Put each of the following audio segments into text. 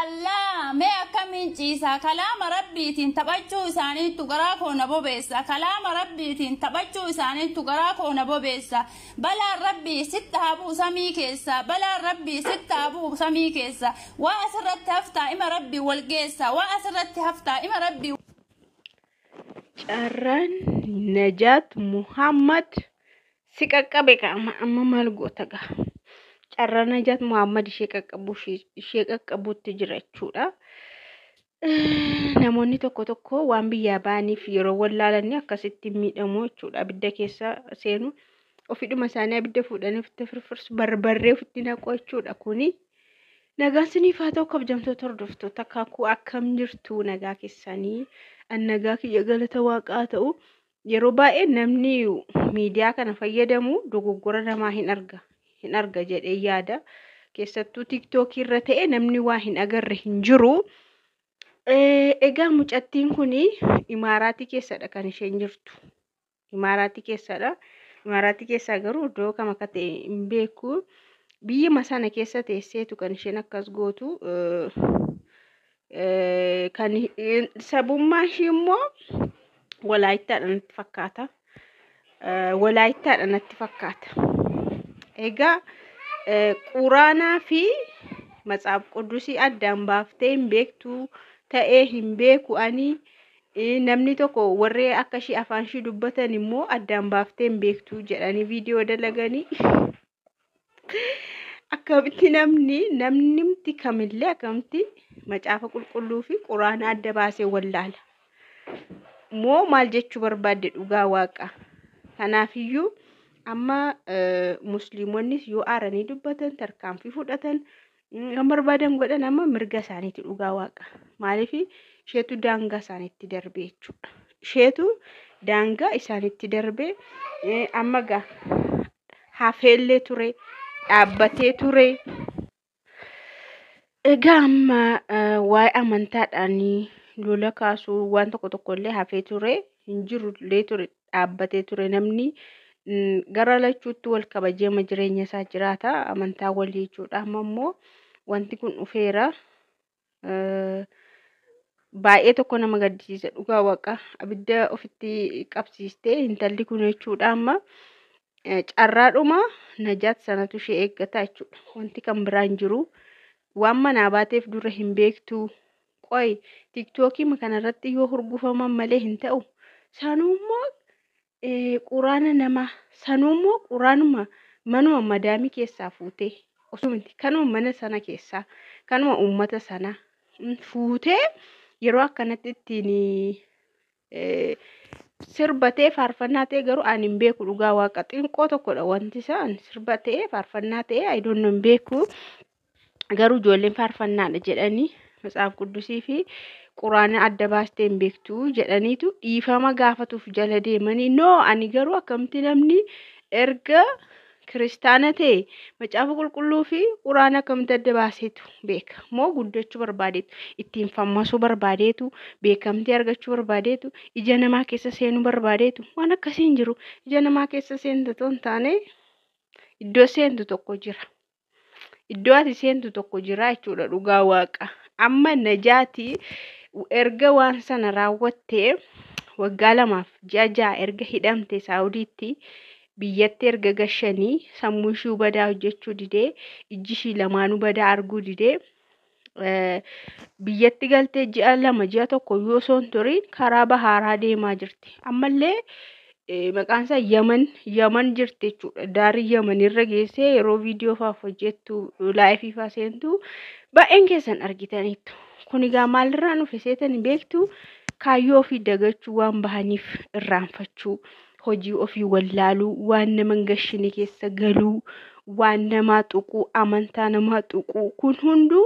Allah, mee akkamiin ciisaa? Kalaama Rabbiitiin taphachuu isaaniittu garaa koo na bobeessa. Kalaama Rabbiitiin taphachuu isaaniittu garaa koo na bobeessa. Balaan Rabbii sitti haa bu'u samii keessa. Balaan Rabbii sitti haa bu'u samii keessa. Waa asirratti haftaa ima Rabbii wal geessa. Waa asirratti haftaa ima Rabbii. Carraan Najaat Muhammad si qaqqabe qaama amma maal goota gaa? Carraan Najaat Muhammad ishee qaqqabu ishee qaqqabuutti jira jechuudha. Namoonni tokko tokko waan biyyaa ba'aniif yeroo wallaalanii akkasitti miidhamu jechuudha. Abidda keessa seenu, ofidhuma isaanii abidda fuudhanii ofitti firfirsu, barbarree ofitti naqu jechuudha kuni. Nagaan siniif haa ta'u, kabajamtoota hordoftoota akaakuu, akkam jirtu? Nagaa keessanii? An nagaa kiyya, galata Waaqaa ta'u. Yeroo baay'ee namni miidiyaa kana fayyadamu dogoggora namaa hin arga hin arga jedhee yaada. Keessattuu TikTokii irra ta'e namni waa hin agarre hin jiru. Egaa mucattiin kun Imaaraatii keessadha kan isheen jirtu. Imaaraatii keessadha. Imaaraatii keessaa garuu iddoo kam akka ta'e hin beeku. Biyyuma sana keessa teesseetu kan isheen akkas gootu. Kan sabummaa ishii immoo Walaayittaadha natti fakkaata. Walaayittaadha natti fakkaata. Egaa Quraanaa fi Matsaaf Qudusii addaan baaftee hin beektu ta'ee hin beeku ani. Namni tokko warri akka ishii afaan ishii dubbatan immoo addaan baaftee hin beektu jedhanii viidiyoo dalaganii. Akkamitti namni namnimti kamillee akkamitti Macaafa Qulqulluu fi Quraana adda baasee wallaala? Moo maal jechuu barbaadde dhugaa Waaqa? Kanaafiyyuu amma musliimonnis yoo aaranii dubbatan, tarkaanfii fudhatan, kan barbaadan godhan, amma mirga isaaniiti dhugaa Waaqa. Maaliif? Isheetu daangaa isaaniitti darbe jechuudha. Isheetu daangaa isaaniitti darbe. Amma gaa hafeellee ture, dhaabbatee ture. Egaa amma waa'ee amantaadhaan lola kaasuu waan tokko tokko illee hafee ture, hin jiru illee ture, dhaabbatee ture. Namni gara lachuutti wal kabajeema jireenya isaa jiraata, amantaa walii jechuudha. Amma immoo wanti kun dhufeera. Baay'ee tokko nama gaddisiisa dhugaa Waaqa. Abidda ofitti qabsiistee intalli kun jechuudha. Amma carraadhuma Najaat sanatu ishee eeggata jechuudha. Wanti kan biraan hin jiru. Waan manaa baateef dura hin beektu. Qoy, TikTokii kanarratti yoo hurgufaman malee hin ta'u. Sanuummoo Quraana namaa, sanuummoo Quraanuma manuma madaamii keessaa fuutee osoo miti, kanuma mana sana keessaa, kanuma uummata sanaa fuutee yeroo akkanatti ittiin sirba ta'e, faarfannaa ta'e garuu ani hin beeku dhugaa Waaqa. Xiqqoo tokkodha wanti isaa. Sirba ta'e, faarfannaa ta'e, I don't know, hin beeku. Garuu ijoolleen faarfannaadha jedhanii Matsaaf Quddusii fi Quraana adda baastee hin beektu jedhaniitu dhiifama gaafatuuf jala deemanii. No, ani garuu akkamitti namni erga kiristaana ta'e Macaafa Qulqulluu fi Quraana akkamitti adda baaseetu beeka? Moo guddachuu barbaadeetu, ittiin fammasuu barbaadeetu, beekamtii argachuu barbaadeetu, ija namaa keessa seenuu barbaadeetu? Waan akkasii hin jiru. Ija namaa keessa seentu otoo hin taane iddoo seentu tokko jira. Iddoo ati seentu tokko jira jechuudha dhugaa Waaqa. Amma Najaati erga waan sana raawwattee waggaa 2 fi ji'a 6 erga hidhamte Saawudiitti, biyyatti erga gashanii, sammuu ishii badaa hojjechuu didee, ijji ishii lamaanuu badaa arguu didee, biyyatti galtee ji'a 2 ji'a 1 yoo osoo hin turiin karaa bahaaraa deemaa jirti. Ammallee maqaan isaa Yaman jirti jechuudha. Daarii Yaman irra geessee yeroo viidiyoo faaf hojjettu, live faa seentu baay'een keessan argitaniittu. Kun egaa maalirraa dhufe seetanii beektu? Kaayyoo ofii dagachuu, waan bahaniif irraanfachuu, hojii ofii wallaaluu, waan nama hin gashine keessa galuu, waan namaa tuquu, amantaa namaa tuquu, kun hunduu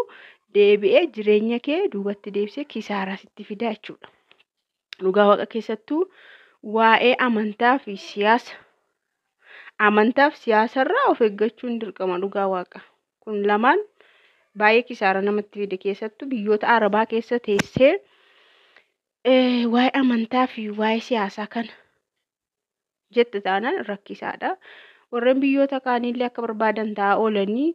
deebi'ee jireenya kee duubatti deebisee kisaaraa sitti fida jechuudha. Dhugaa Waaqa, keessattuu waa'ee amantaa fi siyaasa. Amantaa fi siyaasarraa of eeggachuun dirqama dhugaa Waaqa. Kun lamaan baay'ee kisaara namatti fide. Keessattuu biyyoota Arabaa keessa teessee waa'ee amantaa fi waa'ee siyaasaa kana jette taanaan rakkisaadha. Warreen biyyoota kaaniillee akka barbaadan taa'aa oolanii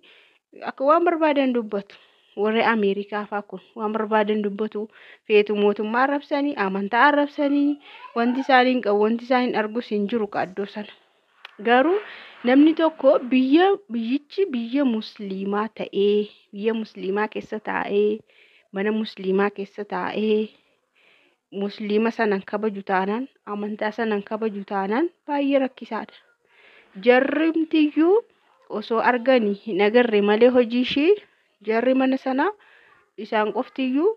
akka waan barbaadan dubbatu. Warri Ameerikaa fa'aa kun waan barbaadan dubbatu. Feetu mootummaa arrabsanii, amantaa arrabsanii, wanti isaan hin qabu, wanti isaan hin argus hin jiru iddoo sana. Garuu namni tokko biyya biyyichi biyya musliimaa ta'ee, biyya musliimaa keessa taa'ee, mana musliimaa keessa taa'ee, musliima sanan kabaju taanaan, amantaa sanan kabaju taanaan baay'ee rakkisaadha. Jarrimtiyyuu osoo arganii hin agarre malee hojii ishii jarri mana sanaa isaan qoftiyyuu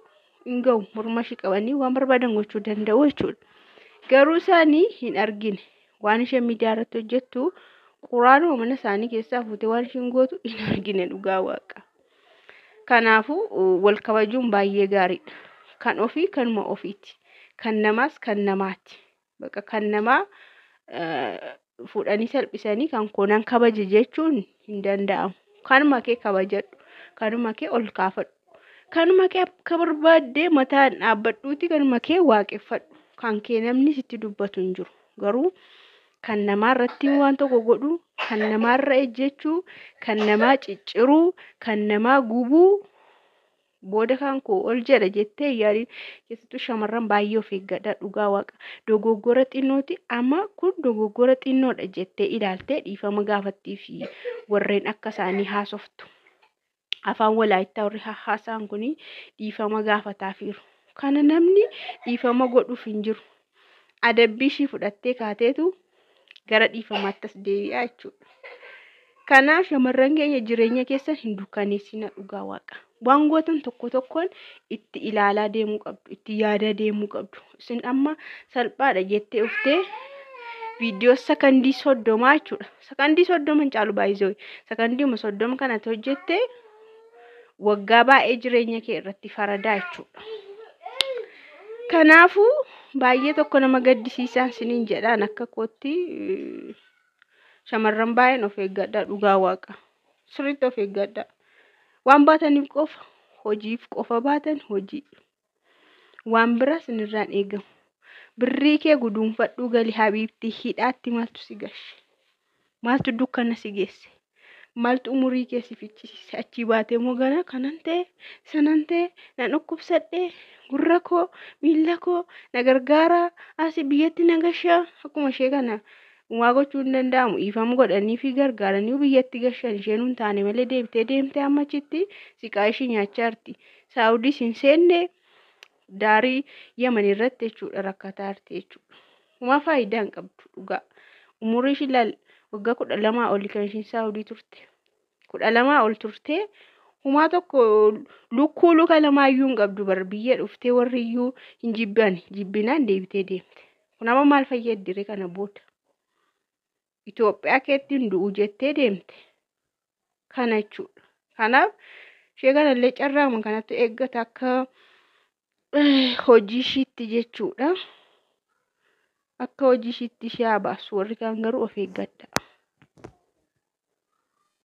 hin ga'u, morma ishii qabanii waan barbaadan gochuu danda'u jechuudha. Garuu isaanii hin argine, waan isheen miidiyaa irratti hojjettu quraanuma mana isaanii keessaa fuutee waan isheen gootu hin argine dhugaa waaqa. Kanaafuu wal kabajuun baay'ee gaariidha. Kan ofii kanuma ofiiti. Kan namaas kan namaati. Bakka kan namaa fuudhanii salphisanii kan koonan kabaje jechuun hin danda'amu. Kanuma kee kabajadhu. Kanuma kee ol kaafadhu. Kanuma kee akka barbaaddee mataan dhaabbadhuuti kanuma kee waaqeffadhu. Kan kee namni sitti dubbatu hin jiru. Garuu kan namaa irratti waan tokko godhu, kan namaarra ejjechuu, kan namaa cicciruu, kan namaa gubuu booda kan koo ol jedha jettee yaadiin. Keessattuu shamarran baay'ee of eeggadha dhugaa waaqa. Dogoggora xinnooti amma kun dogoggora xinnoodha jettee ilaaltee dhiifama gaafattii fi warreen akka isaanii haasoftu. Afaan walaayittaa warri haasa'an kun dhiifama gaafataafiiru. Kana namni dhiifama godhuuf hin jiru. Adabbii ishii fudhattee kaateetu gara dhiifamaatti as deebi'a jechuudha. Kanaaf shamarran keenya jireenya keessan hin dukkaneessina dhugaa waaqa. Waan gootan tokko tokkoon itti ilaalaa deemuu qabdu, itti yaadaa deemuu qabdu. Isin amma salphaadha jettee uftee viidiyoo sakandii 30 jechuudha. Sakandii 30 hin caalu baay'isee. Sakandiima 30 kanatti hojjettee waggaa baay'ee jireenya kee irratti faradaa jechuudha. Kanaafuu baay'ee tokko nama gaddisiisaan isiniin jedhaan akka kootti shamarran baay'een of eeggadha dhugaa waaqa. Sirriitti of eeggadha. Waan baataniif qofa, hojiif qofa baatan hojii. Waan biraa isinirraan eegamu. Birrii kee guduunfadhuu gali habiibtii, hidhaatti maaltu si gashe? Maaltu dukkana si geesse? Maaltu umurii kee si ficcisiise? Achii baatee moo gara kanan ta'e, sanan ta'e, nan dhukkubsadhee, gurra koo, miilla koo na gargaaraa, asii biyyatti na gashaa. Akkuma ishee kana waa gochuu hin danda'amu. Dhiifama godhanii fi gargaaranii biyyatti gashan isheen hin taane malee deebitee deemtee amma achitti siqaa ishii nyaachaa jirti. Saawudiis hin seenne, daarii Yaman irratti jechuudha rakkataa jirti jechuudha. Homaa faayidaa hin qabdu dhugaa. Umurii ishii laal, waggaa 12 oli kan ishiin Saawudii turte. 12 ol turtee homaa tokko lukkuu luka lamaayyuu hin qabdu bar, biyya dhuftee warri iyyuu hin jibban, jibbinaan deebitee deemte. Kun amma maal fayyaddi kana booda? Itoophiyaa keetti hin du'u jettee deemte. Kana jechuudha. Kanaaf ishee kanallee carraama kanatti eeggata akka hojii ishiitti jechuudha. Akka hojii ishiitti ishee haa baasu. Warri kaan garuu of eeggadha.